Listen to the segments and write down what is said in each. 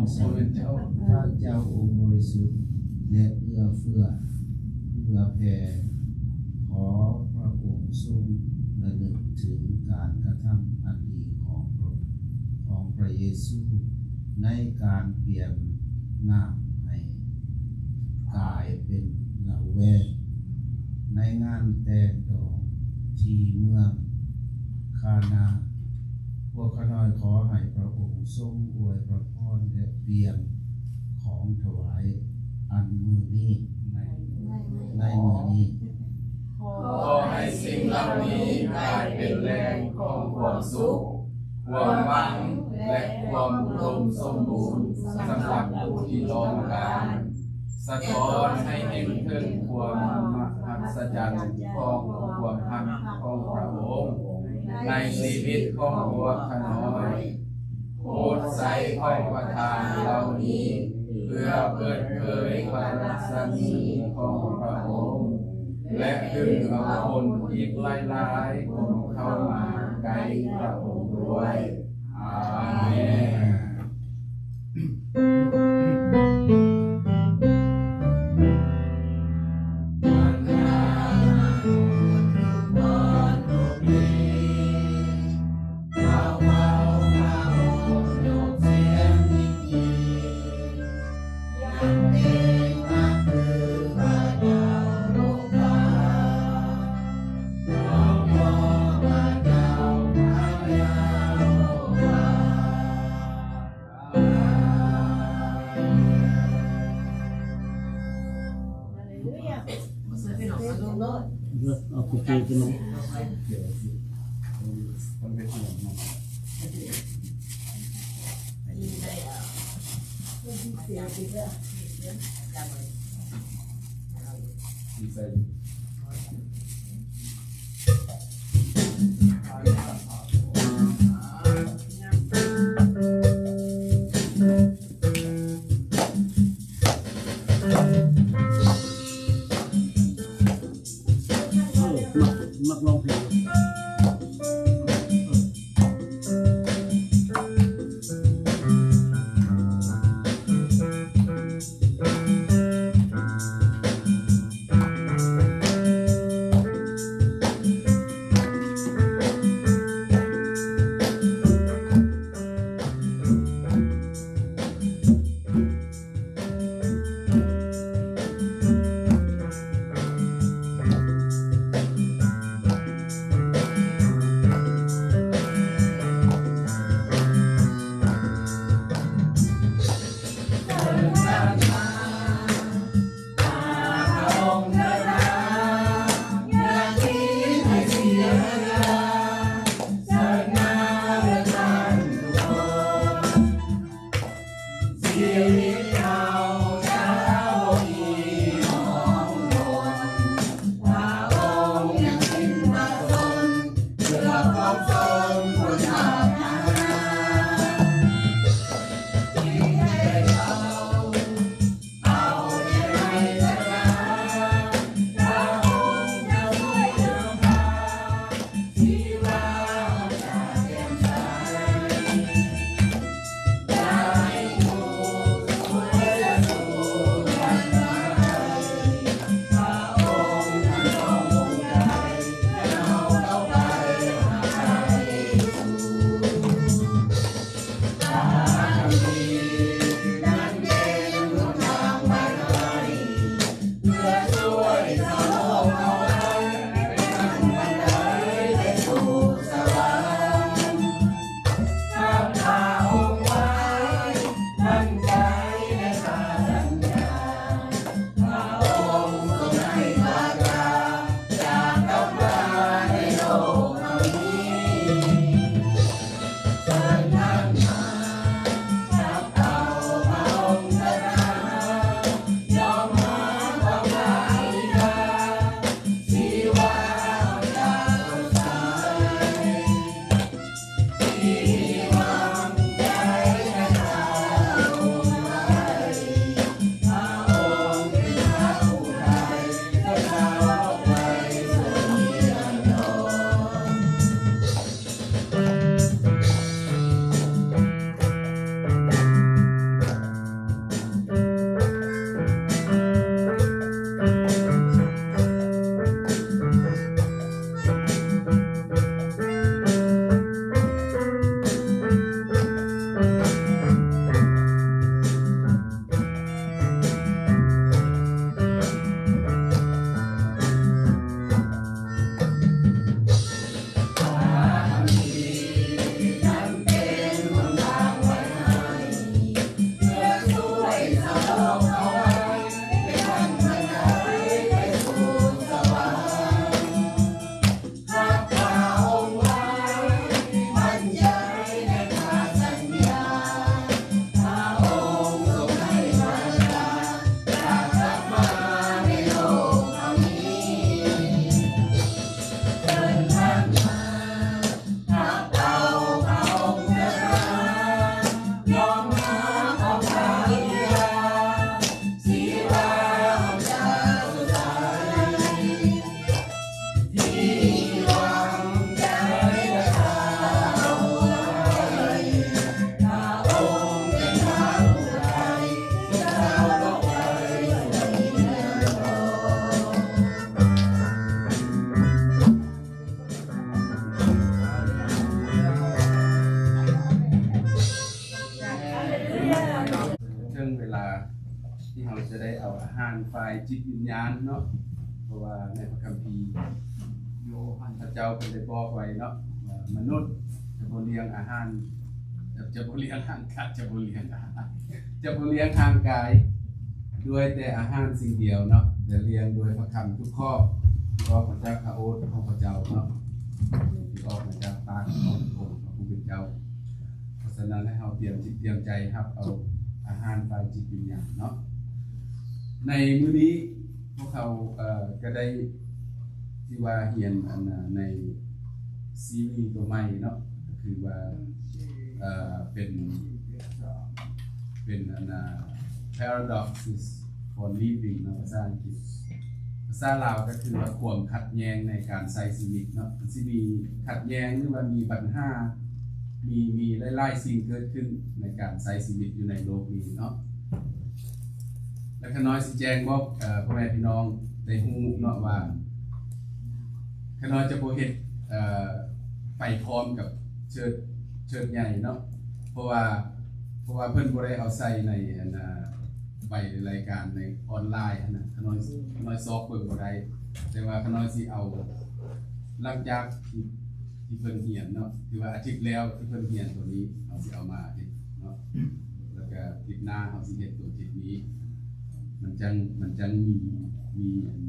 ພະເຈົ້າອົງບໍລິສຸດ ແລະ ເອື້ອເຟື້ອ ເອື້ອແຜ່. ຂໍພະອົງຊົງລະນຶກເຖິງການກະທຳອັນດີຂອງພະ ຂອງພະເຢຊູ ໃນການປ່ຽນນ້ຳໃຫ້ກາຍເປັນເຫຼົ້າແວນ ໃນງານແຕ່ງດອງທີ່ເມືອງຄານາ. ພວກຂ້ານ້ອຍຂໍໃຫ້ພະອົງຊົງອວຍພະພອນ ແລະ ປ່ຽນຂອງຖວາຍອັນມື້ນີ້ ໃນມື້ນີ້. ຂໍໃຫ້ສິ່ງເຫຼົ່ານີ້ກາຍເປັນແຫຼ່ງຂອງຄວາມສຸກ, ຄວາມຫວັງ ແລະ ຄວາມອຸດົມສົມບູນສຳລັບຜູ້ທີ່ຕ້ອງການ. ສະທ້ອນໃຫ້ເຫັນເຖິງຄວາມມະຫັດສະຈັນຂອງຄວາມຮັກຂອງພະອົງໃນຊີວິດຂອງພວກຂ້ານ້ອຍ. ໂປດໃຊ້ຂອງປະທານເຫຼົ່ານີ້ ເພື່ອເປີດເຜີຍພະລັກສະມີຂອງພະອົງ ແລະ ດຶງເອົາຄົນອີກຫຼາຍໆຄົນເຂົ້າມາໃກ້ພະອົງດ້ວຍ. ອາເມນ. ເອີ ມັກ ມັກຮ້ອງເພງ. ເຖິງເວລາທີ່ເຮົາຈະໄດ້ເອົາອາຫານຝ່າຍຈິດວິນຍານເນາະ, ເພາະວ່າໃນພະຄຳພີໂຍຮັນພະເຈົ້າເພິ່ນໄດ້ບອກໄວ້ເນາະ ວ່າມະນຸດຈະບໍ່ລ້ຽງອາຫານ ຈະ ຈະບໍ່ລ້ຽງຮ່າງກາຍ ຈະບໍ່ລ້ຽງອາຫານ ຈະບໍ່ລ້ຽງຮ່າງກາຍດ້ວຍແຕ່ອາຫານສິ່ງດຽວເນາະ, ແຕ່ລ້ຽງດ້ວຍພະຄຳທຸກຂໍ້ທີ່ອອກມາຈາກພະໂອດຂອງພະເຈົ້າເນາະ, ທີ່ອອກມາຈາກປາກຂອງອົງພະຜູ້ເປັນເຈົ້າ. ເພາະສະນັ້ນ ໃຫ້ເຮົາຕຽມຈິດຕຽມໃຈຮັບເອົາອາຫານຝ່າຍຈິດວິນຍານເນາະ. ໃນມື້ນີ້ພວກເຮົາ ເອີ ກະໄດ້ ທີ່ວ່າຮຽນອັນ ໃນຊີຣີຕົວໃໝ່ເນາະ, ກະຄືວ່າ ເອີ ເປັນ ເປັນອັນ Paradoxes for Living ເນາະ ພາສາອັງກິດ. ພາສາລາວກະຄືວ່າຄວາມຂັດແຍ່ງໃນການໃຊ້ຊີວິດເນາະ, ມັນຊິມີຂັດແຍ່ງ ຫຼືວ່າມີບັນຫາ ມີ ມີຫຼາຍໆສິ່ງເກີດຂຶ້ນໃນການໃຊ້ຊີວິດຢູ່ໃນໂລກນີ້ເນາະ. ແລະ ຂ້ານ້ອຍຊິແຈ້ງບອກ ເອີ ພໍ່ແມ່ພີ່ນ້ອງໄດ້ຮູ້ເນາະວ່າ ຂ້ານ້ອຍຈະບໍ່ເຮັດ ເອີ ໄປພ້ອມກັບເຊີດ ເຊີດໃຫຍ່ເນາະ, ເພາະວ່າ ເພາະວ່າເພິ່ນບໍ່ໄດ້ເອົາໃສ່ໃນອັນ ອາ ໃບລາຍການໃນອອນລາຍຫັ້ນນະ, ຂ້ານ້ອຍ ຂ້ານ້ອຍຊອກເບິ່ງບໍ່ໄດ້, ແຕ່ວ່າຂ້ານ້ອຍຊິເອົາ ຫຼັງຈາກທີ່ ທີ່ເພິ່ນຮຽນເນາະ, ຄືວ່າອາທິດແລ້ວທີ່ເພິ່ນຮຽນໂຕນີ້ ເຮົາຊິເອົາມາເຮັດເນາະ, ແລ້ວກະອາທິດໜ້າເຮົາຊິເຮັດໂຕອາທິດນີ້. ມັນຈັ່ງ ມັນຈັ່ງມີ ມີອັນ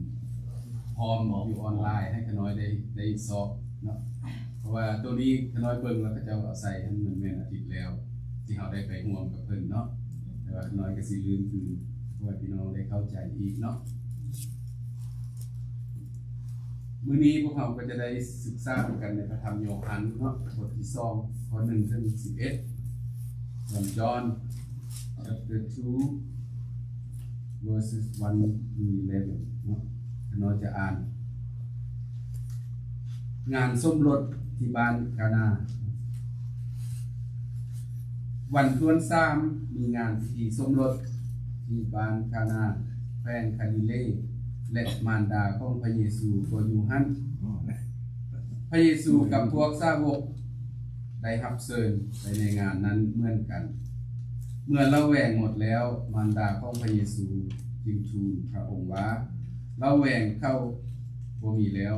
ພ້ອມຢູ່ອອນລາຍໃຫ້ຂະນ້ອຍໄດ້ ໄດ້ຊອກເນາະ. ເພາະວ່າໂຕນີ້ຂະນ້ອຍເບິ່ງແລ້ວ ເຂົາເຈົ້າເອົາໃສ່ຫັ້ນ ມັນແມ່ນອາທິດແລ້ວທີ່ເຮົາໄດ້ໄປຮ່ວມກັບເພິ່ນເນາະ, ແຕ່ວ່າຂະນ້ອຍກໍຊິລື່ນຄືນ ເພື່ອໃຫ້ພີ່ນ້ອງໄດ້ເຂົ້າໃຈອີກເນາະ. ມື້ນີ້ພວກເຮົາກໍຈະໄດ້ສຶກສານຳກັນໃນພະທຳໂຍຮັນເນາະ, ບົດທີສອງ ຂໍ້ໜຶ່ງເຖິງສິບເອັດ. First John chapter two verses one to eleven ເນາະ. ຂ້ານ້ອຍຈະອ່ານ. ງານສົມລົດທີ່ບ້ານການາ. ວັນທວນສາມ ມີງານພິທີສົມລົດທີ່ບ້ານການາ ແຂວງກາລີເລ ແລະ ມານດາຂອງພະເຢຊູກໍຢູ່ຫັ້ນ. ພະເຢຊູກັບພວກສາວົກໄດ້ຮັບເຊີນໄປໃນງານນັ້ນເໝືອນກັນ. ເມື່ອເຫຼົ້າແຫວງໝົດແລ້ວ, ມານດາຂອງພະເຢຊູຈຶ່ງທູນພະອົງວ່າ, ເຫຼົ້າແຫວງເຂົາບໍ່ມີແລ້ວ.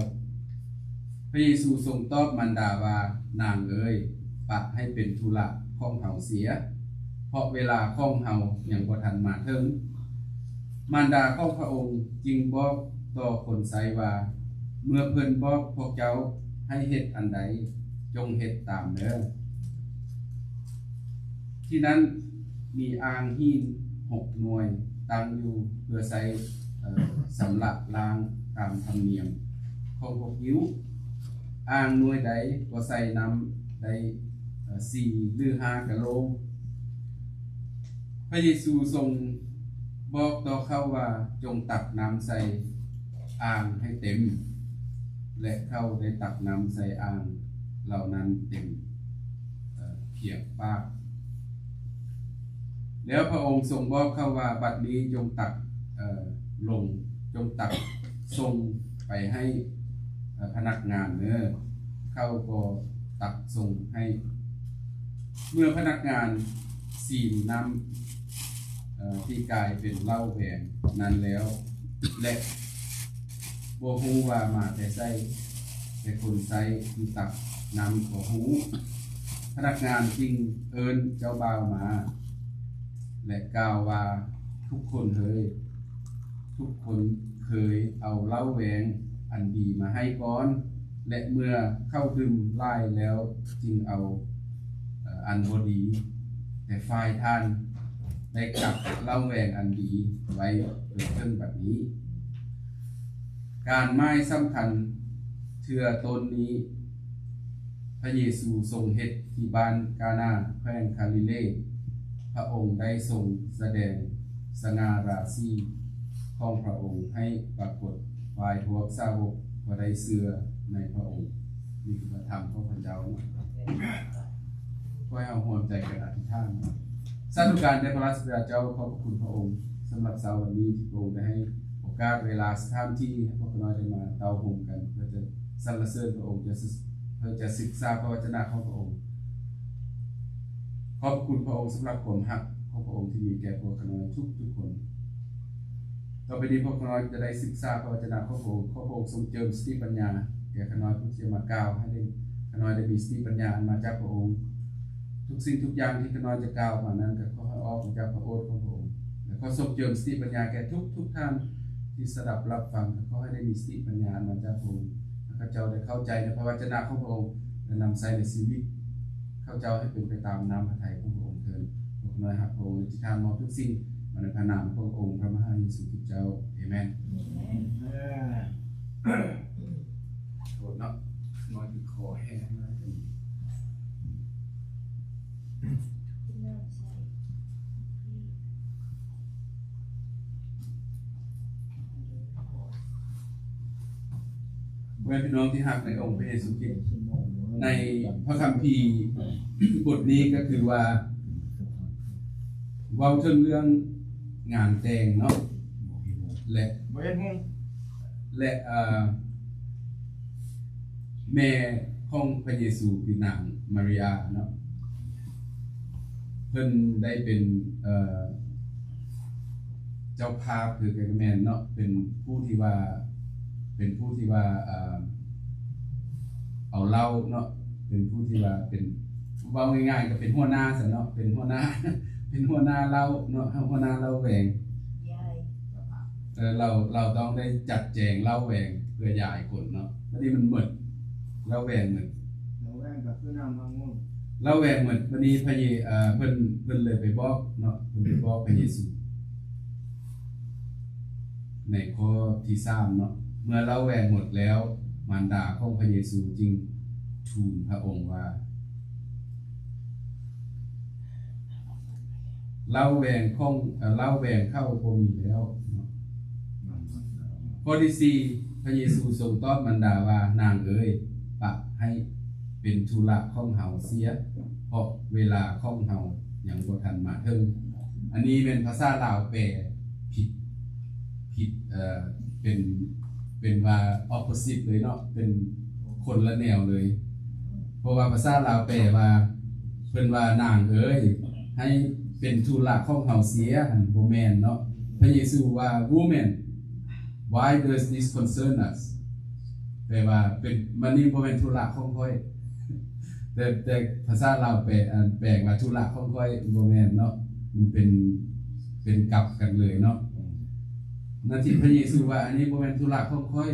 ພະເຢຊູຊົງຕອບມານດາວ່າ, ນາງເອີຍ, ປະໃຫ້ເປັນທຸລະຂອງເຮົາເສຍ, ເພາະເວລາຂອງເຮົາຍັງບໍ່ທັນມາເຖິງ. ມານດາຂອງພະອົງຈຶ່ງບອກຕໍ່ຄົນໃຊ້ວ່າ, ເມື່ອເພິ່ນບອກພວກເຈົ້າໃຫ້ເຮັດອັນໃດ, ຈົ່ງເຮັດຕາມເດີ. ທີ່ນັ້ນມີອ່າງຫີນຫົກໜ່ວຍຕັ້ງຢູ່ເພື່ອໃຊ້ ເອີ ຊຳລະລ້າງຕາມທຳນຽມຂອງພວກຢິວ. ອ່າງໜ່ວຍໃດກໍໃສ່ນ້ຳໄດ້ ເອີ ສີ່ຫຼືຫ້າກະໂຫຼ. ພະເຢຊູຊົງບອກຕໍ່ເຂົາວ່າ, ຈົ່ງຕັກນ້ຳໃສ່ອ່າງໃຫ້ເຕັມ. ແລະ ເຂົາໄດ້ຕັກນ້ຳໃສ່ອ່າງເຫຼົ່ານັ້ນເຕັມ ເອີ ພຽງປາກ. ແລ້ວພະອົງຊົງບອກເຂົາວ່າ, ບັດນີ້ຈົ່ງຕັກ ເອີ ລົງ, ຈົ່ງຕັກສົ່ງໄປໃຫ້ ເອີ ພະນັກງານເນີ. ເຂົາກໍຕັກສົ່ງໃຫ້. ເມື່ອພະນັກງານຊີມນ້ຳ ເອີ ທີ່ກາຍເປັນເຫຼົ້າແຫວງນັ້ນແລ້ວ ແລະ ບໍ່ຮູ້ວ່າມາແຕ່ໃສ, ແຕ່ຄົນໃຊ້ທີ່ຕັກນ້ຳກໍຮູ້. ພະນັກງານຈຶ່ງເອີ້ນເຈົ້າບ່າວມາ ແລະ ກ່າວວ່າ, ທຸກຄົນເຄີຍ ທຸກຄົນເຄີຍເອົາເຫຼົ້າແຫວງອັນດີມາໃຫ້ກ່ອນ, ແລະ ເມື່ອເຂົາດື່ມຫຼາຍແລ້ວຈຶ່ງເອົາ ເອີ ອັນບໍ່ດີ, ແຕ່ຝ່າຍທ່ານໄດ້ກັກເຫຼົ້າແຫວງອັນດີໄວ້ຈົນເຖິງບັດນີ້. ການໝາຍສຳຄັນເທື່ອຕົ້ນນີ້ ພະເຢຊູຊົງເຮັດທີ່ບ້ານການາ ແຂວງກາລີເລ. ພະອົງໄດ້ຊົງສະແດງສະຫງ່າລາສີຂອງພະອົງໃຫ້ປາກົດ, ຝ່າຍພວກສາວົກກໍໄດ້ເຊື່ອໃນພະອົງ. ນີ້ຄືພະທຳຂອງພະເຈົ້າ. ຂໍໃຫ້ເຮົາຮ່ວມໃຈກັນອະທິຖານ. ສາທຸການແດ່ພະລາຊະບິດາເຈົ້າ, ຂອບພະຄຸນພະອົງສຳລັບເຊົ້າວັນນີ້ ທີ່ພະອົງໄດ້ໃຫ້ໂອກາດ, ເວລາ, ສະຖານທີ່ໃຫ້ພວກຂ້ານ້ອຍໄດ້ມາເຕົ້າໂຮມກັນ ເພື່ອຈະສັນລະເສີນພະອົງ, ຈະສຶກ, ເພື່ອຈະສຶກສາພະວະຈະນະຂອງພະອົງ. ຂອບພະຄຸນພະອົງສຳລັບຄວາມຮັກ, ຄ ຂອງພະອົງທີ່ມີແກ່ພວກຂ້ານ້ອຍທຸກໆຄົນ. ຕໍ່ໄປນີ້ພວກຂ້ານ້ອຍຈະໄດ້ສຶກສາພະວະຈະນະຂອງພະອົງ. ຂໍພະອົງຊົງເຈີມສະຕິປັນຍາແກ່ຂ້ານ້ອຍຜູ້ທີ່ຈະມາກ່າວ, ໃຫ້ໄດ້ ຂ້ານ້ອຍໄດ້ມີສະຕິປັນຍາອັນມາຈາກພະອົງ. ທຸກສິ່ງທຸກຢ່າງທີ່ຂ້ານ້ອຍຈະກ່າວມານັ້ນ ກໍຂໍໃຫ້ອອກມາຈາກພະໂອດຂອງພະອົງ. ແລະ ຂໍຊົງເຈີມສະຕິປັນຍາແກ່ທຸກໆທ່ານທີ່ສະດັບຮັບຟັງ, ກໍຂໍໃຫ້ໄດ້ມີສະຕິປັນຍາອັນມາຈາກພະອົງ. ໃຫ້ເຂົາເຈົ້າໄດ້ເຂົ້າໃຈໃນພະວະຈະນະຂອງພະອົງ ແລະ ນຳໃຊ້ໃນຊີວິດເຂົາເຈົ້າໃຫ້ເປັນໄປຕາມນ້ຳພະໄທຂອງພະອົງເທີ້ນ. ພວກນ້ອຍຮັກພະອົງ ແລະ ອະທິຖານມອບທຸກສິ່ງມາໃນພະນາມຂອງອົງພະມະຫາເຢຊູຄຣິສເຈົ້າ. ເອແມນ. ໂທດເນາະ, ນ້ອຍຄືຄໍແຫ້ງ. ພໍ່ແມ່ພີ່ນ້ອງທີ່ຮັກໃນອົງພະເຢຊູຄຣິດ, ໃນພະຄຳພີບົດນີ້ກໍຄືວ່າ ເວົ້າເຖິງເລື່ອງງານແຕ່ງເນາະ ແລະ ບໍ່ເຮັດຫຸ່ງ ແລະ ເອີ ແມ່ຂອງພະເຢຊູຄືນາງມາຣິອາເນາະ, ເພິ່ນໄດ້ເປັນ ເອີ ເຈົ້າພາບ ຄື ກໍແມ່ນເນາະ, ເປັນຜູ້ທີ່ວ່າ ເປັນຜູ້ທີ່ວ່າ ເອີ ເອົາເຫຼົ້າເນາະ, ເປັນຜູ້ທີ່ວ່າເປັນ ເວົ້າງ່າຍໆ ກໍເປັນຫົວໜ້າຊັ້ນເນາະ, ເປັນຫົວໜ້າ ເປັນຫົວໜ້າເຫຼົ້າເນາະ, ຫົວໜ້າເຫຼົ້າແຫວງ. ເອີ ລາວ ລາວຕ້ອງໄດ້ຈັດແຈງເຫຼົ້າແຫວງເພື່ອຢາຍຄົນເນາະ. ບັດນີ້ມັນໝົດ, ເຫຼົ້າແຫວງໝົດ. ເຫຼົ້າແຫວງກໍຄືນ້ຳມັງງຸ່ນ. ເຫຼົ້າແຫວງໝົດ. ບັດນີ້ພະເຢ ເອີ ເພິ່ນ ເພິ່ນເລີຍໄປບອກເນາະ, ເພິ່ນໄປບອກພະເຢຊູ ໃນຂໍ້ທີສາມເນາະ, ເມື່ອເຫຼົ້າແຫວງໝົດແລ້ວ, ມານດາຂອງພະເຢຊູຈຶ່ງທູນພະອົງວ່າ ເຫຼົ້າແຫວງຂອງ ເອີ ເຫຼົ້າແຫວງເຂົາບໍ່ມີແລ້ວເນາະ. ຂໍ້ທີສີ່ ພະເຢຊູຊົງຕອບມານດາວ່າ, ນາງເອີຍ, ປະໃຫ້ເປັນທຸລະຂອງເຮົາເສຍ, ເພາະເວລາຂອງເຮົາຍັງບໍ່ທັນມາເຖິງ. ອັນນີ້ແມ່ນພາສາລາວແປຜິດ ຜິດ ເອີ ເປັນ ເປັນວ່າ opposite ເລີຍເນາະ, ເປັນຄົນລະແນວເລີຍ. ເພາະວ່າພາສາລາວແປວ່າ ເພິ່ນວ່າ ນາງເອີຍ, ໃຫ້ເປັນທຸລະຂອງເຮົາເສຍ, ຫັ້ນບໍ່ແມ່ນເນາະ. ພະເຢຊູວ່າ Woman, why does this concern us? ແປວ່າ ເປັນ ມັນນີ້ບໍ່ແມ່ນທຸລະຂອງຂ້ອຍ. ແຕ່ ແຕ່ພາສາລາວແປ ອັນ ແປວ່າທຸລະຂອງຂ້ອຍ ບໍ່ແມ່ນເນາະ, ມັນເປັນ ເປັນກັບກັນເລີຍເນາະ. ອືມ ນັ້ນທີ່ພະເຢຊູວ່າ ອັນນີ້ບໍ່ແມ່ນທຸລະຂອງຂ້ອຍ,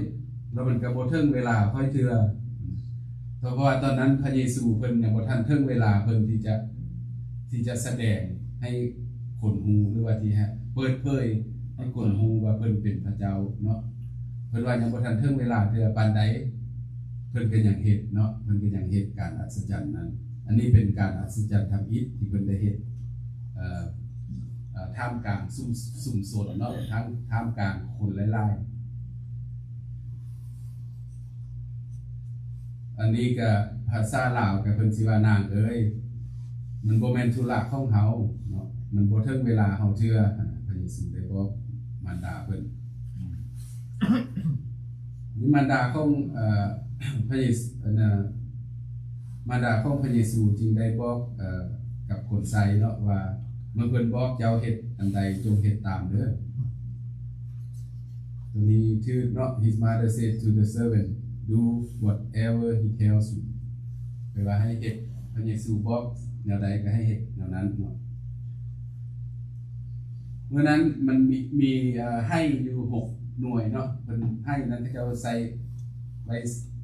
ແລ້ວມັນກໍບໍ່ເຖິງເວລາຂ້ອຍເທື່ອ. ເພາະວ່າຕອນນັ້ນພະເຢຊູເພິ່ນຍັງບໍ່ທັນເຖິງເວລາເພິ່ນທີ່ຈະ ທີ່ຈະສະແດງໃຫ້ຄົນຮູ້ ຫຼືວ່າທີ່ໃຫ້ເປີດເຜີຍໃຫ້ຄົນຮູ້ວ່າເພິ່ນເປັນພະເຈົ້າເນາະ. ເພິ່ນວ່າຍັງບໍ່ທັນເຖິງເວລາເທື່ອປານໃດ, ເພິ່ນກໍຍັງເຮັດເນາະ, ເພິ່ນກໍຍັງເຮັດການອັດສະຈັນນັ້ນ. ອັນນີ້ເປັນການອັດສະຈັນທຳອິດທີ່ເພິ່ນໄດ້ເຮັດ ເອີ ເອີ ທ່າມກາງຊຸມ ຊຸມຊົນເນາະ, ທ່າມ ທ່າມກາງຄົນຫຼາຍໆ. ອັນນີ້ກະພາສາລາວກະເພິ່ນຊິວ່າ ນາງເອີຍ, ມັນບໍ່ແມ່ນທຸລະຂອງເຮົາເນາະ, ມັນບໍ່ເຖິງເວລາເຮົາເທື່ອ, ພະເຢຊູໄດ້ບອກມານດາເພິ່ນ. ນີ້ມານດາຂອງ ເອີ ພະເຢ ອັນນ່າ ມານດາຂອງພະເຢຊູຈຶ່ງໄດ້ບອກ ເອີ ກັບຄົນໃຊ້ເນາະວ່າ ເມື່ອເພິ່ນບອກເຈົ້າເຮັດອັນໃດ ຈົ່ງເຮັດຕາມເດີ. ຕົວນີ້ຖືກເນາະ. His mother said to the servant, "Do whatever he tells you." ແປວ່າໃຫ້ເຮັດ ພະເຢຊູບອກແນວໃດກໍໃຫ້ເຮັດແນວນັ້ນເນາະ. ເມື່ອນັ້ນມັນມີ ມີ ເອີ ໄຮ່ຢູ່ຫົກໜ່ວຍເນາະ, ເພິ່ນ ໄຮ່ນັ້ນເຂົາເຈົ້າໃສ່ ໄວ້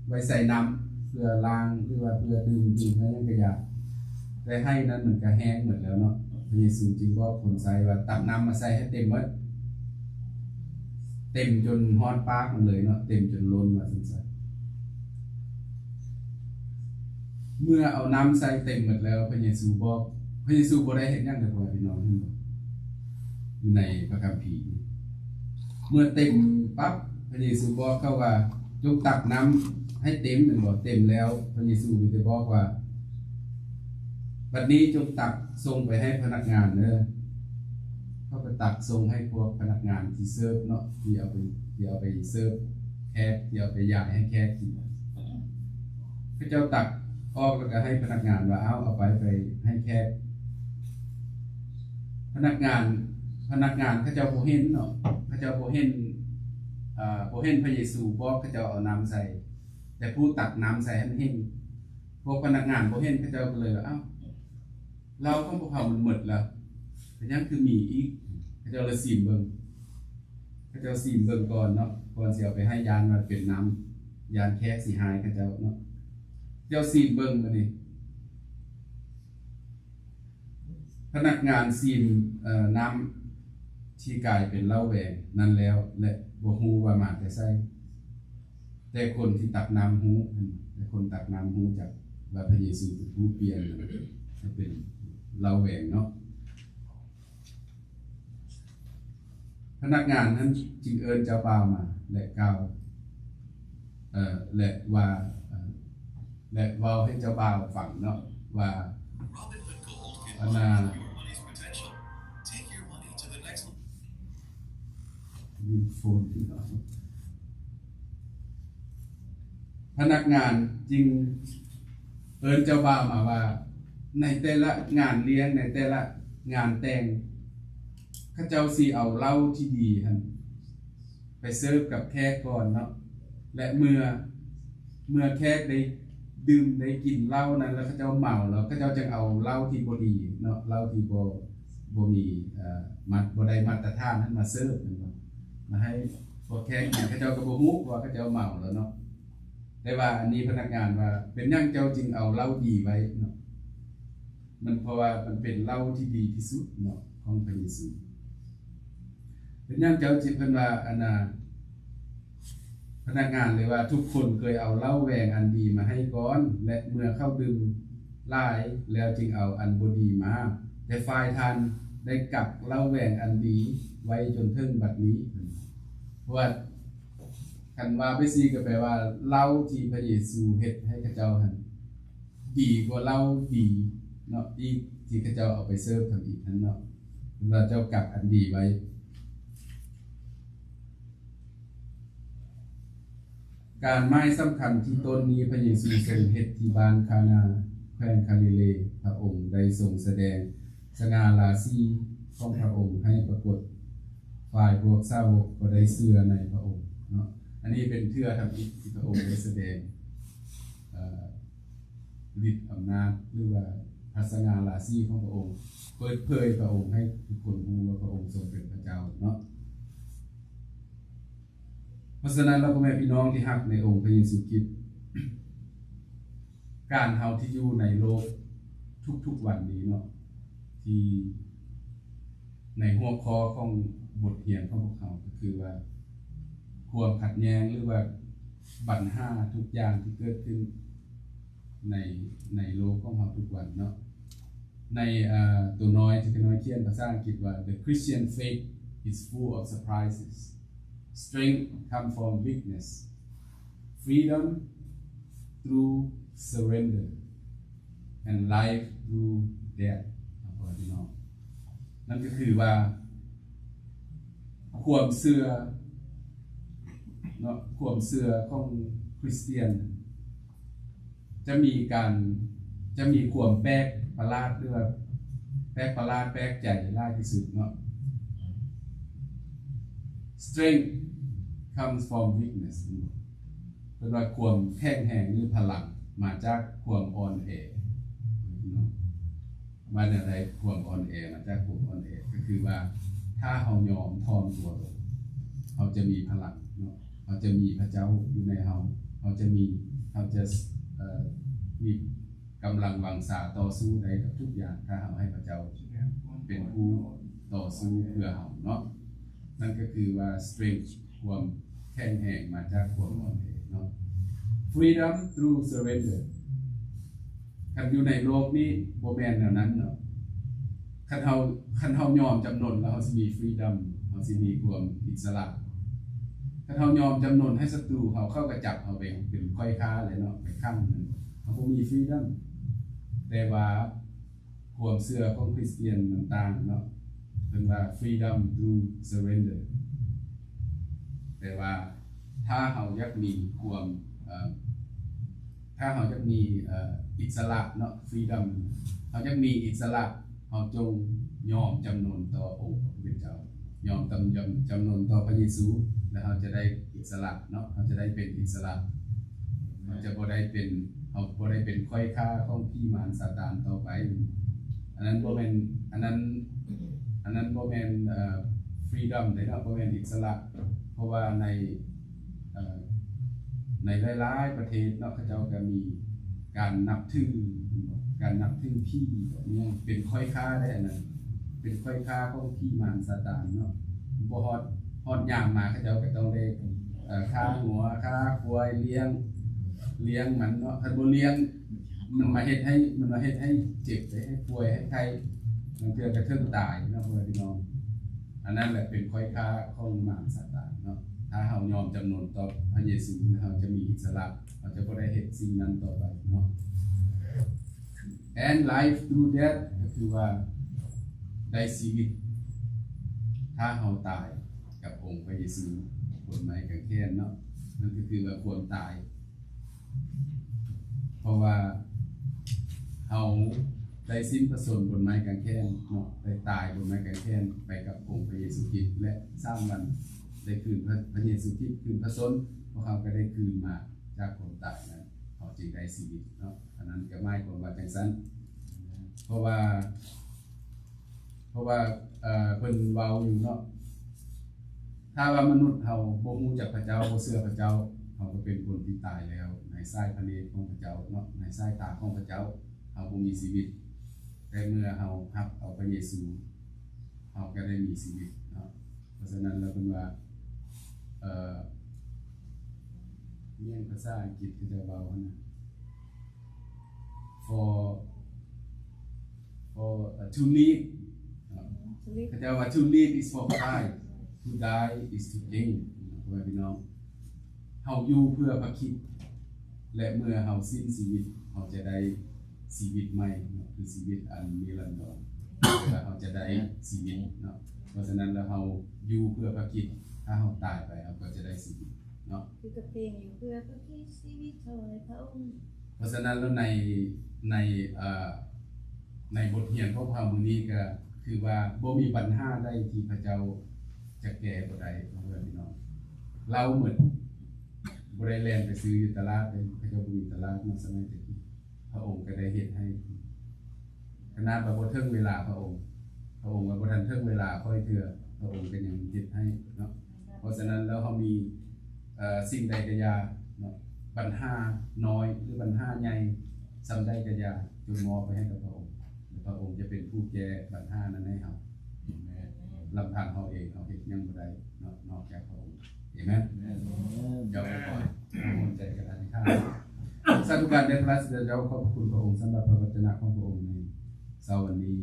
ໄວ້ໃສ່ນ້ຳເພື່ອລ້າງ ຫຼືວ່າເພື່ອດື່ມ ດື່ມໃນຫຍັງກະຢ່າ, ແຕ່ໄຮ່ນັ້ນມັນກະແຫ້ງໝົດແລ້ວເນາະ. ພະເຢຊູຈຶ່ງບອກຄົນໃຊ້ວ່າ ຕັກນ້ຳມາໃສ່ໃຫ້ເຕັມໝົດ, ເຕັມຈົນຮອດປາກມັນເລີຍເນາະ, ເຕັມຈົນລົ້ນວ່າຊັ້ນຊະ. ເມື່ອເອົານ້ຳໃສ່ເຕັມໝົດແລ້ວ ພະເຢຊູບອກ, ພະເຢຊູບໍ່ໄດ້ເຮັດຫຍັງເດີພໍ່ແມ່ພີ່ນ້ອງ, ເຫັນບໍ່? ຢູ່ໃນພະຄຳພີ ເມື່ອເຕັມປັບ ພະເຢຊູບອກເຂົາວ່າ ຈົ່ງຕັກນ້ຳໃຫ້ເຕັມ, ແມ່ນບໍ່? ເຕັມແລ້ວ ພະເຢຊູມີແຕ່ບອກວ່າ ບັດນີ້ຈົ່ງຕັກສົ່ງໄປໃຫ້ພະນັກງານເດີ. ເຂົາກໍຕັກສົ່ງໃຫ້ພວກພະນັກງານທີ່ເສີບເນາະ, ທີ່ເອົາໄປ ທີ່ເອົາໄປເສີບແຂກ, ທີ່ເອົາໄປຢາຍໃຫ້ແຂກກິນ. ເຂົາເຈົ້າຕັກອອກແລ້ວກໍໃຫ້ພະນັກງານວ່າ ເອົາ ເອົາໄປ ໄປໃຫ້ແຂກ. ພະນັກງານ ພະນັກງານເຂົາເຈົ້າບໍ່ເຫັນເນາະ ເຂົາເຈົ້າບໍ່ເຫັນ ເອີ ບໍ່ເຫັນພະເຢຊູບອກເຂົາເຈົ້າເອົານ້ຳໃສ່ ແຕ່ຜູ້ຕັກນ້ຳໃສ່ຫັ້ນເຫັນ. ພວກພະນັກງານບໍ່ເຫັນ ເຂົາເຈົ້າກໍເລີຍວ່າ ອ້າວ ເຫຼົ້າຂອງພວກເຮົາມັນໝົດແລ້ວ ເປັນຫຍັງຄືມີອີກ? ເຂົາເຈົ້າເລີຍຊີມເບິ່ງ ເຂົາເຈົ້າຊີມເບິ່ງກ່ອນເນາະ ກ່ອນຊິເອົາໄປໃຫ້ ຢ້ານວ່າເປັນນ້ຳ ຢ້ານແຂກຊິຮ້າຍເຂົາເຈົ້າເນາະ. ເຈົ້າຊີມເບິ່ງບາດນີ້ ພະນັກງານຊີມ ເອີ ນ້ຳທີ່ກາຍເປັນເຫຼົ້າແຫວງນັ້ນແລ້ວ ແລະ ບໍ່ຮູ້ວ່າມາແຕ່ໃສ. ແຕ່ຄົນທີ່ຕັກນ້ຳຮູ້ ແຕ່ຄົນຕັກນ້ຳຮູ້ຈັກວ່າພະເຢຊູເປັນຜູ້ປ່ຽນໃຫ້ເປັນເຫຼົ້າແຫວງເນາະ. ພະນັກງານນັ້ນຈຶ່ງເອີ້ນເຈົ້າບ່າວມາ ແລະ ກ່າວ ເອີ ແລະ ວ່າ ເອີ ແລະ ເວົ້າໃຫ້ເຈົ້າບ່າວຟັງເນາະ ວ່າ ອັນນ່າ ພະນັກງານຈຶ່ງເອີ້ນເຈົ້າບ່າວມາວ່າ ໃນແຕ່ລະງານລ້ຽງ ໃນແຕ່ລະງານແຕ່ງ ເຂົາເຈົ້າຊິເອົາເຫຼົ້າທີ່ດີຫັ້ນໄປເສີບກັບແຂກກ່ອນເນາະ ແລະ ເມື່ອ ເມື່ອແຂກໄດ້ດື່ມໄດ້ກິນເຫຼົ້ານັ້ນແລ້ວ ເຂົາເຈົ້າເມົາແລ້ວ ເຂົາເຈົ້າຈຶ່ງເອົາເຫຼົ້າທີ່ບໍ່ດີເນາະ ເຫຼົ້າທີ່ບໍ່ ບໍ່ມີ ເອີ ມາດ ບໍ່ໄດ້ມາດຕະຖານນັ້ນມາເສີບ ແມ່ນບໍ່ ມາໃຫ້ພວກແຂກກິນ. ເຂົາເຈົ້າກໍບໍ່ຮູ້ ເພາະວ່າເຂົາເຈົ້າເມົາແລ້ວເນາະ. ແຕ່ວ່າອັນນີ້ພະນັກງານວ່າ ເປັນຫຍັງເຈົ້າຈຶ່ງເອົາເຫຼົ້າດີໄວ້ເນາະ? ມັນ ເພາະວ່າມັນເປັນເຫຼົ້າທີ່ດີທີ່ສຸດເນາະ ຂອງພະເຢຊູ. ເປັນຫຍັງເຈົ້າຈຶ່ງ ເພິ່ນວ່າ ອັນນ່າ ພະນັກງານເລີຍວ່າ ທຸກຄົນເຄີຍເອົາເຫຼົ້າແຫວງອັນດີມາໃຫ້ກ່ອນ ແລະ ເມື່ອເຂົາດື່ມຫຼາຍແລ້ວຈຶ່ງເອົາອັນບໍ່ດີມາ, ແຕ່ຝ່າຍທ່ານໄດ້ກັກເຫຼົ້າແຫວງອັນດີໄວ້ຈົນເຖິງບັດນີ້. ເພາະວ່າ ຄັນວ່າໄປຊີ້ກໍແປວ່າເຫຼົ້າທີ່ພະເຢຊູເຮັດໃຫ້ເຂົາເຈົ້າຫັ້ນ ດີກວ່າເຫຼົ້າດີເນາະ ອີກ ທີ່ເຂົາເຈົ້າເອົາໄປເສີບທຳອິດຫັ້ນເນາະ ເພິ່ນວ່າເຈົ້າກັກອັນດີໄວ້. ການໝາຍສຳຄັນທີ່ຕົ້ນນີ້ພະເຢຊູຊົງເຮັດທີ່ບ້ານຄານາ ແຂວງຄາລີເລ. ພະອົງໄດ້ຊົງສະແດງສະຫງ່າລາສີຂອງພະອົງໃຫ້ປາກົດ, ຝ່າຍພວກສາວົກກໍໄດ້ເຊື່ອໃນພະອົງເນາະ. ອັນນີ້ເປັນເທື່ອທຳອິດທີ່ພະອົງໄດ້ສະແດງ ເອີ ລິດອຳນາດ ຫຼືວ່າພະສະຫງ່າລາສີຂອງພະອົງ, ເປີດເຜີຍພະອົງໃຫ້ທຸກຄົນຮູ້ວ່າພະອົງຊົງເປັນພະເຈົ້າເນາະ. ເພາະສະນັ້ນແລ້ວ ພໍ່ແມ່ພີ່ນ້ອງທີ່ຮັກໃນອົງພະເຢຊູຄຣິດ, ການເຮົາທີ່ຢູ່ໃນໂລກທຸກໆວັນນີ້ເນາະ ທີ່ໃນຫົວຂໍ້ຂອງບົດຮຽນຂອງພວກເຮົາ ກໍຄືວ່າ ຄວາມຂັດແຍ່ງ ຫຼືວ່າບັນຫາທຸກຢ່າງທີ່ເກີດຂຶ້ນໃນ ໃນໂລກຂອງເຮົາທຸກວັນເນາະ. ໃນ ເອີ ຕົວນ້ອຍທີ່ຂ້ານ້ອຍຂຽນພາສາອັງກິດວ່າ The Christian faith is full of surprises. Strength comes from weakness. Freedom through surrender and life through death. ນັ້ນກໍຄືວ່າ ຄວາມເຊື່ອເນາະ ຄວາມເຊື່ອຂອງຄຣິສຕຽນ ຈະມີການ ຈະມີຄວາມແປກປະຫຼາດ ຫຼືວ່າແປກປະຫຼາດ ແປກໃຈຫຼາຍທີ່ສຸດເນາະ. Strength comes from weakness. ເພິ່ນວ່າຄວາມແຂງແຮງ ຫຼື ພະລັງມາຈາກຄວາມອ່ອນແອເນາະ. ວ່າແນວໃດ? ຄວາມອ່ອນແອມາຈາກຄວາມອ່ອນແອ ກໍຄືວ່າ ຖ້າເຮົາຍອມຖ່ອມຕົວລົງ ເຮົາຈະມີພະລັງເນາະ ເຮົາຈະມີພະເຈົ້າຢູ່ໃນເຮົາ ເຮົາຈະມີ ເຮົາຈະ ເອີ ມີກຳລັງວັງຊາຕໍ່ສູ້ໄດ້ກັບທຸກຢ່າງ ຖ້າເຮົາໃຫ້ພະເຈົ້າເປັນຜູ້ຕໍ່ສູ້ເພື່ອເຮົາເນາະ. ນັ້ນກໍຄືວ່າ strength ຄວາມແຂງແຮງມາຈາກຄວາມອ່ອນແອເນາະ. Freedom through surrender. ຄັນຢູ່ໃນໂລກນີ້ບໍ່ແມ່ນແນວນັ້ນເນາະ. ຄັນເຮົາ ຄັນເຮົາຍອມຈຳນົນແລ້ວ ເຮົາຊິມີ freedom ເຮົາຊິມີຄວາມອິດສະຫຼະ. ຄັນເຮົາຍອມຈຳນົນໃຫ້ສັດຕູເຮົາເຂົ້າກະຈັບເຮົາໄປເປັນຂ້ອຍຂ້າແລ້ວເນາະ ໄປຂັງນັ້ນ ເຮົາບໍ່ມີ freedom. ແຕ່ວ່າ ຄວາມເຊື່ອຂອງຄຣິສຕຽນມັນຕ່າງເນາະ ເພິ່ນວ່າ freedom through surrender. ແປວ່າ ຖ້າເຮົາຢາກມີຄວາມ ເອີ ຖ້າເຮົາຢາກມີ ເອີ ອິດສະຫຼະເນາະ freedom ເຮົາຢາກມີອິດສະຫຼະ ເຮົາຈົ່ງ ຍອມຈຳນົນຕໍ່ອົງພະຜູ້ເປັນເຈົ້າ, ຍອມຈຳ ຈຳນົນຕໍ່ພະເຢຊູ ແລ້ວເຮົາຈະໄດ້ອິດສະຫຼະເນາະ, ເຮົາຈະໄດ້ເປັນອິດສະຫຼະ, ເຮົາຈະບໍ່ໄດ້ເປັນ ເຮົາບໍ່ໄດ້ເປັນຂ້ອຍຂ້າຂອງຜີມານຊາຕານຕໍ່ໄປ. ອັນນັ້ນບໍ່ແມ່ນ ອັນນັ້ນ ອັນນັ້ນບໍ່ແມ່ນ ເອີ freedom ເດ້ເນາະ, ບໍ່ແມ່ນອິດສະຫຼະ, ເພາະວ່າໃນ ເອີ ໃນຫຼາຍໆປະເທດເນາະ ເຂົາເຈົ້າກໍມີການນັບຖື ການນັບຖືຜີ ແບບນີ້ເປັນຂ້ອຍຂ້າໄດ້ ອັນນັ້ນເປັນຂ້ອຍຂ້າຂອງຜີມານຊາຕານເນາະ. ບໍ່ຮອດ ຮອດຍາມມາ ເຂົາເຈົ້າກໍຕ້ອງໄດ້ ເອີ ຂ້າງົວ ຂ້າຄວາຍ ລ້ຽງ ລ້ຽງມັນເນາະ, ຄັນບໍ່ລ້ຽງ ມັນມາເຮັດໃຫ້ ມັນມາເຮັດໃຫ້ເຈັບ ໃຫ້ປ່ວຍ ໃຫ້ໄຂ້, ບາງເທື່ອກໍເຖິງຕາຍເນາະ ພໍ່ແມ່ພີ່ນ້ອງ. ອັນນັ້ນແຫຼະເປັນຂ້ອຍຂ້າຂອງມານຊາຕານເນາະ. ຖ້າເຮົາຍອມຈຳນົນຕໍ່ພະເຢຊູ ເຮົາຈະມີອິດສະຫຼະ, ເຮົາຈະບໍ່ໄດ້ເຮັດສິ່ງນັ້ນຕໍ່ໄປເນາະ. And life through death ກໍຄືວ່າໄດ້ຊີວິດ ຖ້າເຮົາຕາຍກັບອົງພະເຢຊູບົນໄມ້ກາງແຂນເນາະ, ນັ້ນກໍຄືວ່າຄວາມຕາຍ ເພາະວ່າເຮົາໄດ້ສິ້ນພະຊົນບົນໄມ້ກາງແຂນເນາະ, ໄດ້ຕາຍບົນໄມ້ກາງແຂນໄປກັບອົງພະເຢຊູຄຣິດ ແລະ ສາມວັນໄດ້ຄືນພະ ພະເຢຊູຄຣິດຄືນພະຊົນ, ພວກເຮົາກໍໄດ້ຄືນມາຈາກຄວາມຕາຍນັ້ນ, ເຮົາຈຶ່ງໄດ້ຊີວິດເນາະ. ອັນນັ້ນກໍໝາຍຄວາມວ່າຈັ່ງຊັ້ນ, ເພາະວ່າ ເພາະວ່າ ເອີ ເພິ່ນເວົ້າຢູ່ເນາະ, ຖ້າວ່າມະນຸດເຮົາບໍ່ຮູ້ຈັກພະເຈົ້າ ບໍ່ເຊື່ອພະເຈົ້າ, ເຮົາກໍເປັນຄົນທີ່ຕາຍແລ້ວໃນສາຍພະເນດຂອງພະເຈົ້າເນາະ, ໃນສາຍຕາຂອງພະເຈົ້າ ເຮົາບໍ່ມີຊີວິດ. ແຕ່ເມື່ອເຮົາຮັບເອົາພະເຢຊູ ເຮົາກໍໄດ້ມີຊີວິດເນາະ. ເພາະສະນັ້ນແລ້ວເພິ່ນວ່າ ເອີ ແມ່ນພາສາອັງກິດເຂົາເຈົ້າເວົ້າຫັ້ນນະ for for uh, to live ເຂົາເຈົ້າວ່າ to live is for Christ, to die is to gain ພໍ່ແມ່ພີ່ນ້ອງ. ເຮົາຢູ່ເພື່ອພະຄຣິດ ແລະ ເມື່ອເຮົາສິ້ນຊີວິດ ເຮົາຈະໄດ້ຊີວິດໃໝ່ເນາະ, ຄືຊີວິດອັນນິລັນດອນ, ແລະ ເຮົາຈະໄດ້ຊີວິດເນາະ. ເພາະສະນັ້ນແລ້ວເຮົາຢູ່ເພື່ອພະຄຣິດ, ຖ້າເຮົາຕາຍໄປ ເຮົາກໍຈະໄດ້ຊີວິດເນາະ. ຄືກັບເພງຢູ່ເພື່ອພະຄຣິດ ຊີວິດຖວາຍພະອົງ. ເພາະສະນັ້ນແລ້ວໃນ ໃນ ເອີ ໃນບົດຮຽນຂອງພວກເຮົາມື້ນີ້ກໍຄືວ່າບໍ່ມີບັນຫາໃດທີ່ພະເຈົ້າຈະແກ້ບໍ່ໄດ້ເນາະ ພໍ່ແມ່ພີ່ນ້ອງ. ເຫຼົ້າໝົດ ບໍ່ໄດ້ແລ່ນໄປຊື້ຢູ່ຕະຫຼາດເດ້, ເຂົາເຈົ້າບໍ່ມີຕະຫຼາດເນາະ ສະໄໝແຕ່ກີ້. ພະອົງກໍໄດ້ເຮັດໃຫ້ ຂະໜາດວ່າບໍ່ເຖິງເວລາພະອົງ, ພະອົງວ່າບໍ່ທັນເຖິງເວລາຂ້ອຍເທື່ອ, ພະອົງກໍຍັງເຮັດໃຫ້ເນາະ. ເພາະສະນັ້ນແລ້ວເຮົາມີ ເອີ ສິ່ງໃດກໍຢ່າເນາະ, ບັນຫານ້ອຍ ຫຼື ບັນຫາໃຫຍ່ສ່ຳໃດກໍຢ່າ, ຈົ່ງມອບໄປໃຫ້ກັບພະອົງ ແລະ ພະອົງຈະເປັນຜູ້ແກ້ບັນຫານັ້ນໃຫ້ເຮົາ. ລຳພັງເຮົາເອງ ເຮົາເຮັດຫຍັງບໍ່ໄດ້ເນາະ ນອກຈາກພະອົງ. ເອເມນ. ເຈົ້າກໍຂໍໃຫ້ຮ່ວມໃຈກັນອະທິຖານ. ສາທຸການແດ່ພະບິດາເຈົ້າ, ຂອບພະຄຸນພະອົງສຳລັບພະວັດຈະນະຂອງພະອົງໃນເຊົ້າວັນນີ້.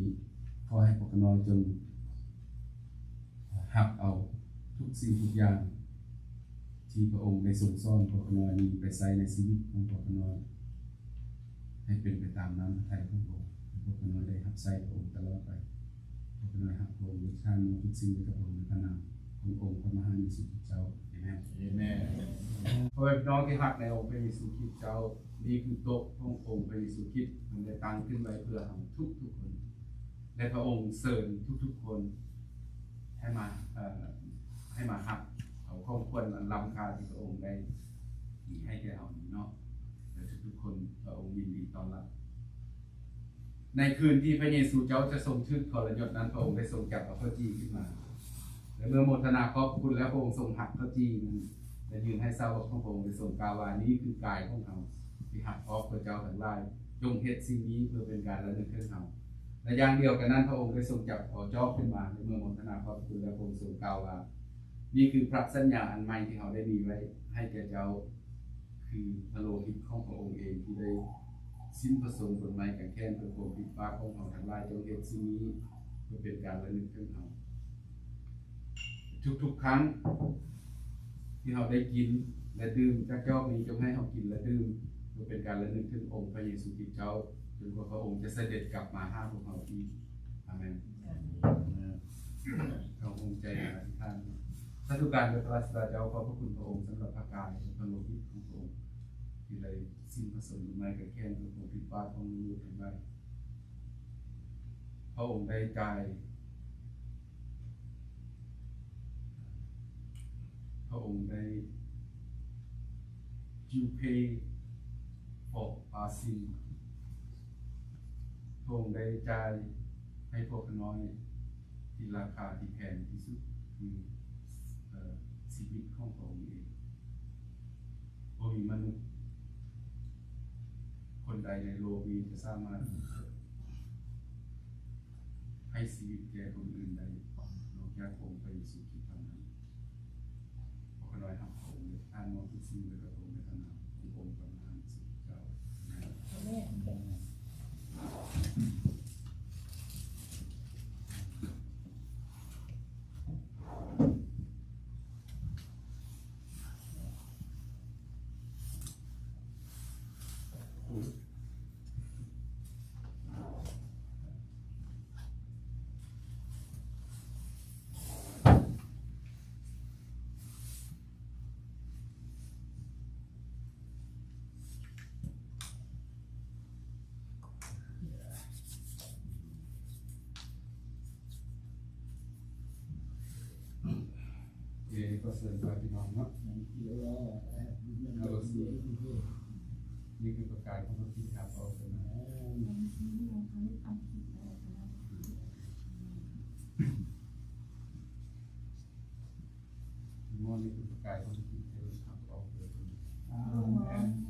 ຂໍໃຫ້ພວກຂ້ານ້ອຍຈົ່ງຮັບເອົາທຸກສິ່ງທຸກຢ່າງທີ່ພະອົງໄດ້ຊົງສອນພວກຂ້ານ້ອຍນີ້ໄປໃຊ້ໃນຊີວິດຂອງພວກຂ້ານ້ອຍ ໃຫ້ເປັນໄປຕາມນ້ຳພະໄທຂອງພະອົງ, ໃຫ້ພວກຂ້ານ້ອຍໄດ້ຮັບໃຊ້ພະອົງຕະຫຼອດໄປ. ພວກຂ້ານ້ອຍຮັກພະອົງ, ອະທິຖານມອບທຸກສິ່ງໃຫ້ກັບພະອົງ ໃນພະນາມຂອງອົງພະມະຫາເຢຊູຄຣິດເຈົ້າ. ເອເມນ. ເອເມນ. ພໍ່ແມ່ພີ່ນ້ອງທີ່ຮັກໃນອົງພະເຢຊູຄຣິດເຈົ້າ, ນີ້ຄືໂຕະຂອງອົງພະເຢຊູຄຣິດ, ເພິ່ນໄດ້ຕັ້ງຂຶ້ນໄວ້ເພື່ອເຮົາທຸກໆຄົນ. ແລະ ພະອົງເຊີນທຸກໆຄົນໃຫ້ມາ ເອີ ໃຫ້ມາຮັບເອົາຂອງຂວັນອັນລ້ຳຄ່າທີ່ພະອົງໄດ້ມີໃຫ້ແກ່ເຮົານີ້ເນາະ. ແລະ ທຸກໆຄົນພະອົງຍິນດີຕ້ອນຮັບ. ໃນຄືນທີ່ພະເຢຊູເຈົ້າຈະຊົງຖືກທໍລະຍົດນັ້ນ, ພະອົງໄດ້ຊົງຈັບເອົາເຂົ້າຈີ່ຂຶ້ນມາ ແລະ ເມື່ອໂມທະນາຂອບພະຄຸນແລ້ວ, ພະອົງຊົງຫັກເຂົ້າຈີ່ນັ້ນ ແລະ ຍື່ນໃຫ້ສາວົກຂອງພະອົງ, ໄດ້ຊົງກ່າວວ່າ, ນີ້ຄືກາຍຂອງເຮົາ ທີ່ຫັກອອກເພື່ອເຈົ້າທັງຫຼາຍ, ຈົ່ງເຮັດສິ່ງນີ້ເພື່ອເປັນການລະນຶກເຖິງເຮົາ. ແລະ ຢ່າງດຽວກັນນັ້ນ, ພະອົງໄດ້ຊົງຈັບເອົາຈອກຂຶ້ນມາ, ແລະ ເມື່ອໂມທະນາຂອບພະຄຸນແລ້ວ, ພະອົງຊົງກ່າວວ່າ, ນີ້ຄືພະສັນຍາອັນໃໝ່ທີ່ເຮົາໄດ້ມີໄວ້ໃຫ້ແກ່ເຈົ້າ, ຄືພະໂລຫິດຂອງພະອົງເອງ ທີ່ໄດ້ສິ້ນພະຊົນບົນໄມ້ກາງແຂນເພື່ອຄວາມຜິດບາບຂອງເຮົາທັງຫຼາຍ. ຈົ່ງເຮັດສິ່ງນີ້ເພື່ອເປັນການລະນຶກເຖິງເຮົາ. ທຸກໆຄັ້ງທີ່ເຮົາໄດ້ກິນ ແລະ ດື່ມຈາກຈອກນີ້, ຈົ່ງໃຫ້ເຮົາກິນ ແລະ ດື່ມ ເພື່ອເປັນການລະນຶກເຖິງອົງພະເຢຊູຄຣິດເຈົ້າ, ຈົນກວ່າພະອົງຈະສະເດັດກັບມາຫາພວກເຮົາອີກ. ອາເມນ. ເຮົາຮ່ວມໃຈກັນອະທິຖານ. ສາທຸການແດ່ພະລາຊາເຈົ້າ, ຂອບພະຄຸນພະອົງສຳລັບພະກາຍ ແລະ ພະໂລຫິດຂອງພະອົງ ທີ່ໄດ້ສິ້ນພະຊົນບົນໄມ້ກາງແຂນເພື່ອຄວາມຜິດບາບຂອງມະນຸດທັງຫຼາຍ. ພະອົງໄດ້ຈ່າຍ ໄດ້ you pay for our sin ພະອົງໄດ້ຈ່າຍໃຫ້ພວກຂ້ານ້ອຍທີ່ລາຄາທີ່ແພງທີ່ສຸດ ຄື ເອີ ຊີວິດຂອງພະອົງເອງ. ບໍ່ມີມະນຸດຄົນໃດໃນໂລກນີ້ຈະສາມາດໃຫ້ຊີວິດແກ່ຄົນອື່ນໄດ້ ນອກຈາກອົງພະເຢຊູຄຣິດເທົ່ານັ້ນ. ຂໍຂ້ານ້ອຍຮັບພະອົງເດີ ອ້າງມອບທຸກສິ່ງໂດຍກະຕົງໃນພະນາມຂອງອົງພະມະຫາສົມເຈົ້າ. ອາເມນ. ເອີ ຂໍເຊີນພາພີ່ນ້ອງເນາະ ເອົາ ນີ້ຄືປະກາຍຂອງພະຄຣິດທີ່ເຮົາເອົາເປັນ ນີ້ຄືປະກາຍຂອງ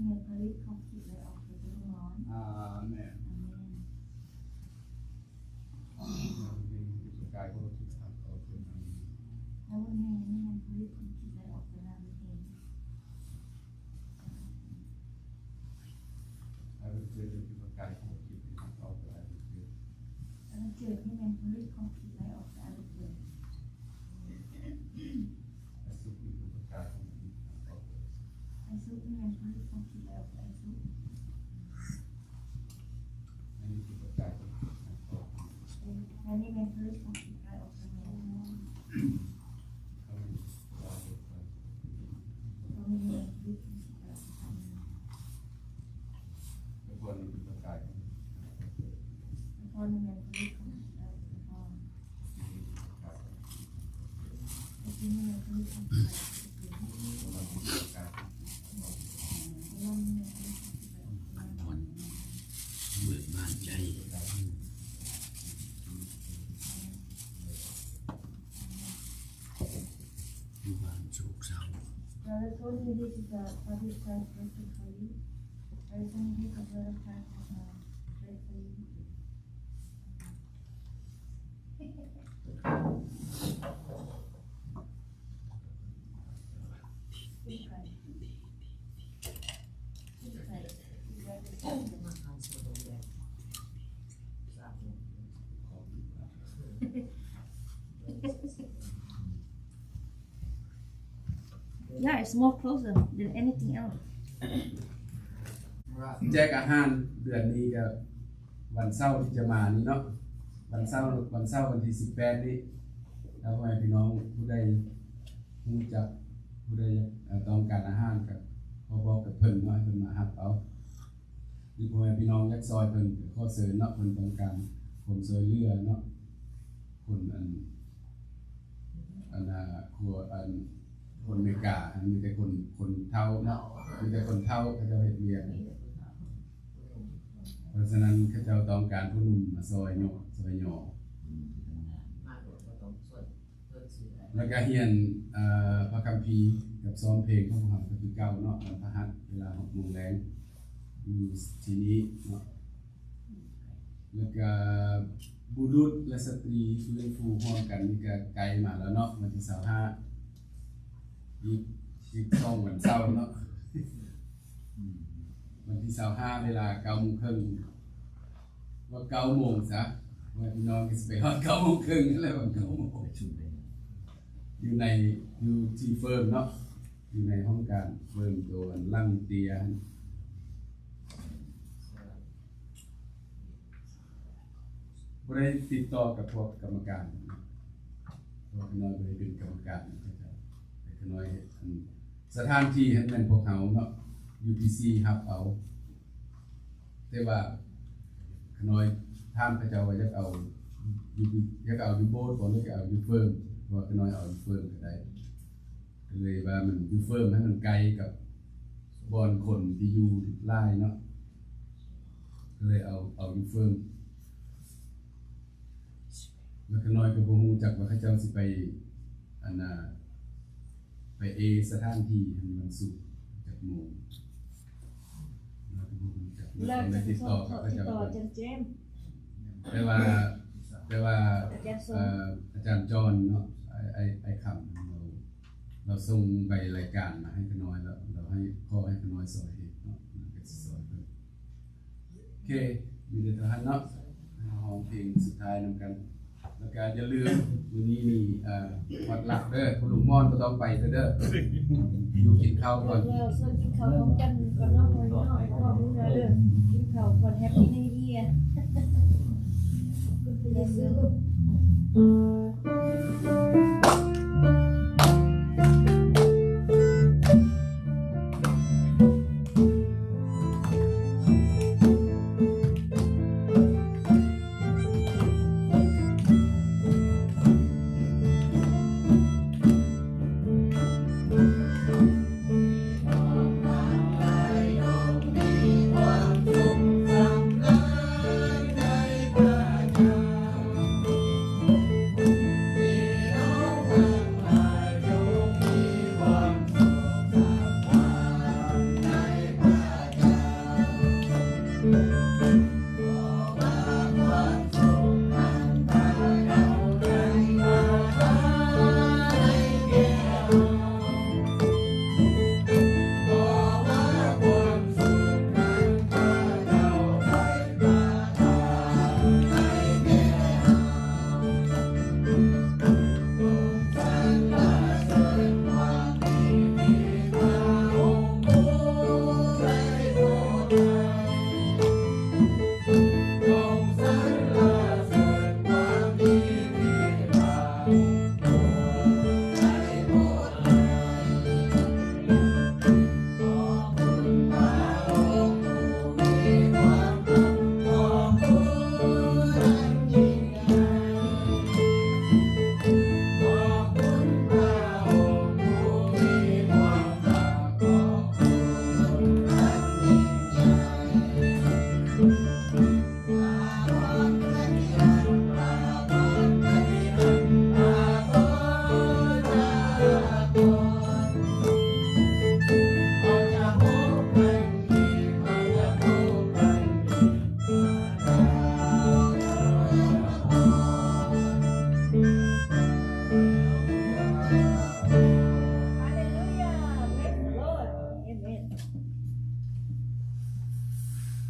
ພະຄຣິດທີ່ເຮົາເອົາເປັນ ອາເມນ. ອາເມນ. ອັນນີ້ຄືປະກາຍຂອງພະຄຣິດ ອັນນີ້ແມ່ນພະຄຣິດຂອງພະຄຣິດໄລ່ອອກຈາກໂລກ. ແຕ່ກ່ອນນີ້ຄືປະກາຍຂອງພະຄຣິດ ແຕ່ກ່ອນນີ້ແມ່ນພະຄຣິດຂອງພະຄຣິດໄລ່ອອກຈາກໂລກ. ພັກຜ່ອນ ເບີກບານໃຈ ຢູ່ບ້ານໂສກເສົ້າ. Let us only live with the body of Christ rest in you. Let us only live the blood of Christ as a bread for you. ແຈກອາຫານເດືອນນີ້ກະວັນເສົາທີ່ຈະມານີ້ເນາະ ວັນເສົາ ວັນເສົາວັນທີສິບແປດນີ້ ຖ້າພໍ່ແມ່ພີ່ນ້ອງຜູ້ໃດຮູ້ຈັກ ຜູ້ໃດຢາກ ເອີ ຕ້ອງການອາຫານກະຂໍບອກກັບເພິ່ນເນາະ ໃຫ້ເພິ່ນມາຮັບເອົາ ຫຼືພໍ່ແມ່ພີ່ນ້ອງຢາກຊ່ອຍເພິ່ນກະຂໍເຊີນເນາະ ເພິ່ນຕ້ອງການຄວາມຊ່ວຍເຫຼືອເນາະ ຄົນອັນ ອັນນ່າ ຄົນ ອັນ ຄົນເມກາ ອັນມີແຕ່ຄົນ ຄົນເຖົ້າເນາະ ມີແຕ່ຄົນເຖົ້າເຂົາເຈົ້າເຮັດວຽກ ເພາະສະນັ້ນເຂົາເຈົ້າຕ້ອງການຜູ້ໜຸ່ມມາຊ່ອຍຍໍ່ ຊ່ອຍຍໍ່ ແລ້ວກະຮຽນ ເອີ ພະຄຳພີກັບຊ້ອມເພງຂອງພວກເຮົາກະຄືເກົ່າເນາະ ວັນພະຫັດເວລາຫົກໂມງແລງ ຢູ່ທີ່ນີ້ເນາະ. ແລ້ວກະບຸລຸດ ແລະ ສະຕຣີຟື້ນຟູຮ່ວມກັນນີ້ກະໃກ້ມາແລ້ວເນາະ ວັນທີຊາວຫ້າ ອີກ ອີກສອງວັນເສົາເນາະ ວັນທີຊາວຫ້າ ເວລາເກົ້າໂມງເຄິ່ງ ວ່າເກົ້າໂມງຊະ ວ່າພີ່ນ້ອງກະຊິໄປຮອດເກົ້າໂມງເຄິ່ງຫັ້ນແຫຼະ ວ່າເກົ້າໂມງ ຢູ່ໃນ ຢູ່ທີ່ເຟີມເນາະ ຢູ່ໃນຫ້ອງການເຟີມໂຕອັນຫຼັງເຕຍຫັ້ນ ບໍ່ໄດ້ຕິດຕໍ່ກັບພວກກຳມະການ ເພາະວ່າຂ້ານ້ອຍບໍ່ໄດ້ເປັນກຳມະການ ຂ້ານ້ອຍເຮັດ ສະຖານທີ່ຫັ້ນແມ່ນພວກເຮົາເນາະ ຢູພີຊີ ຮັບເອົາ ແຕ່ວ່າຂ້ານ້ອຍຖາມເຂົາເຈົ້າວ່າຢາກເອົາຢູ່ ຢາກເອົາຢູ່ໂບດບໍ່ ຫຼືຢາກເອົາຢູ່ເຟີມ ເພາະວ່າຂ້ານ້ອຍເອົາຢູ່ເຟີມກະໄດ້. ກໍເລີຍວ່າມັນຢູ່ເຟີມໃຫ້ມັນໃກ້ກັບບ່ອນຄົນທີ່ຢູ່ຫຼາຍເນາະ ກໍເລີຍເອົາ ເອົາຢູ່ເຟີມ. ແລ້ວຂ້ານ້ອຍກໍບໍ່ຮູ້ຈັກວ່າເຂົາເຈົ້າຊິໄປ ອັນນ່າ ໄປເອສະຖານທີ່ໃນວັນສຸກຈັກໂມງ ເຮົາກໍບໍ່ຮູ້ຈັກ ເຮົາຕ້ອງໄດ້ຕິດຕໍ່ກັບເຂົາເຈົ້າກ່ອນ. ແຕ່ວ່າ ແຕ່ວ່າ ອາຈານ ເອີ ອາຈານຈອນເນາະ ອ້າຍ ອ້າຍ ອ້າຍຄຳ ລາວ ລາວສົ່ງໃບລາຍການມາໃຫ້ຂ້ານ້ອຍ ແລ້ວ ແລ້ວໃຫ້ ຂໍໃຫ້ຂ້ານ້ອຍຊ່ອຍເຮັດເນາະ ຂ້ານ້ອຍກໍຊິຊ່ອຍເພິ່ນ. ໂອເຄ ມີແຕ່ເທົ່ານັ້ນເນາະ ເຮົາຮ້ອງເພງສຸດທ້າຍນຳກັນ ແລ້ວກໍຢ່າລືມ ມື້ນີ້ມີ ເອີ ພອດລັກເດີ ພໍ່ລຸງມ່ອນບໍ່ຕ້ອງໄປເດີ ຢູ່ກິນເຂົ້າກ່ອນ ແລ້ວເຊີນກິນເຂົ້າພ້ອມກັນກ່ອນເນາະ ພໍ່ລຸງເນາະ ເຂົ້າມື້ເດີ ກິນເຂົ້າກ່ອນ Happy New Year ຂອບຄຸນພະເຢຊູ.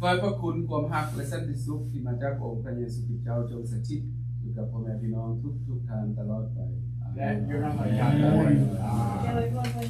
ຂໍໃຫ້ພະຄຸນ ຄວາມຮັກ ແລະ ສັນຕິສຸກທີ່ມາຈາກພະອົງພະເຢຊູຄຣິດເຈົ້າ ຈົ່ງສະຖິດຢູ່ກັບພໍ່ແມ່ພີ່ນ້ອງທຸກໆທ່ານຕະຫຼອດໄປ. ອາເມນ.